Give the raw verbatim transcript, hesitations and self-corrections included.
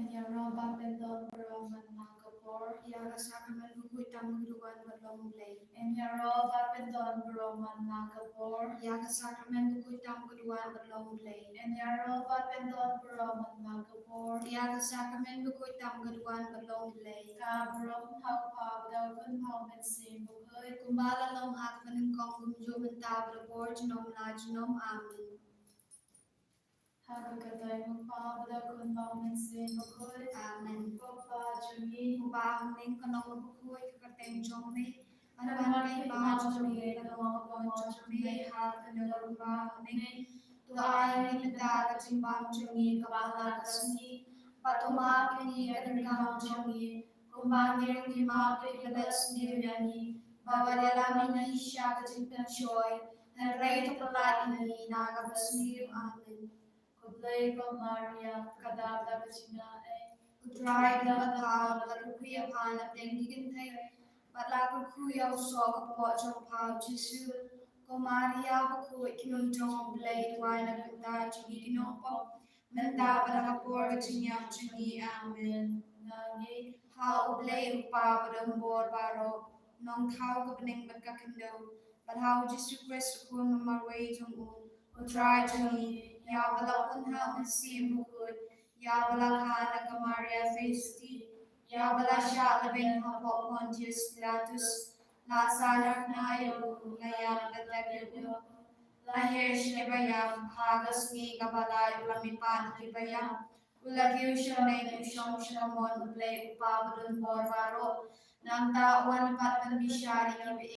Ïaroh bad pyndon baroh man la ka por. Ïa ka sakramen bakhuid tam ka duwan bad long U Blei. Ïaroh bad pyndon baroh man la ka por. Ïa ka sakramen bakhuid tam ka duwan bad long U Blei. Ïaroh bad pyndon baroh man la ka por. Ïa ka sakramen bakhuid tam ka duwan bad long U Blei. Ka baroh ha U Kpa bad ha U Khun bad ha U Mynsiem Bakhuid. Kumba la long ha kaba nyngkong kumjuh mynta bad ha ka por junom la junom. Amen. Ha ka kyrteng U Kpa bad U Khun bad U Mynsiem Bakhuid. Amen. Ko Kpa jong ngi uba ha bneng, ka long bakhuid ka kyrteng jong me. Ka don ka ïing jong me, ka don ka mon jong me ha ka khyndew lyngba bneng. To ai ïa ngi mynta ka jingbam jong ngi kaba ha ka sngi. Bad to map ïa ngi ka ryngkang jong ngi, kumba ngi ruh ngi map ïa kiba leh sniew ïa ngi. Bad wat ïalam ïa ngi sha ka jingpynshoi, hynrei to pyllait ïa ngi na kaba sniew. Amen. Khublei ko Maria, ka dap da ka jingaiei. U Trai u don bad pha, la kyrkhu ïa pha na pdeng ki kynthei, bad la kyrkhu ïa u soh ka kpoh jong pha U Jisu. Ko Maria bakhuid, kynhun jong U Blei, duwai na ka bynta jong ngi ki nongpop, mynta bad ha ka por ka jingïap jong ngi. Amen. Ngi ha U Blei U Kpa badonbor baroh, Nongthaw ka bneng bad ka khyndew, bad ha U Jisu Khrist U Khun ba marwei jong u, U Trai jong ngi, ïa ba la pun ha U Mynsiem Bakhuid, ïa ba la kha na ka Maria Theisotti, ïa ba la shah lehbeiñ hapoh Pontius Pilatus, la sahnarphna ïa u, la ïap bad la kiew, la hiar sha kiba ïap, ha ka sngi kaba lai u la mihpat na kiba ïap, u la kiew sha bneng, u shong sha kamon U Blei U Kpa badonbor baroh. Nangta u wan pat ban bishar ïa kiba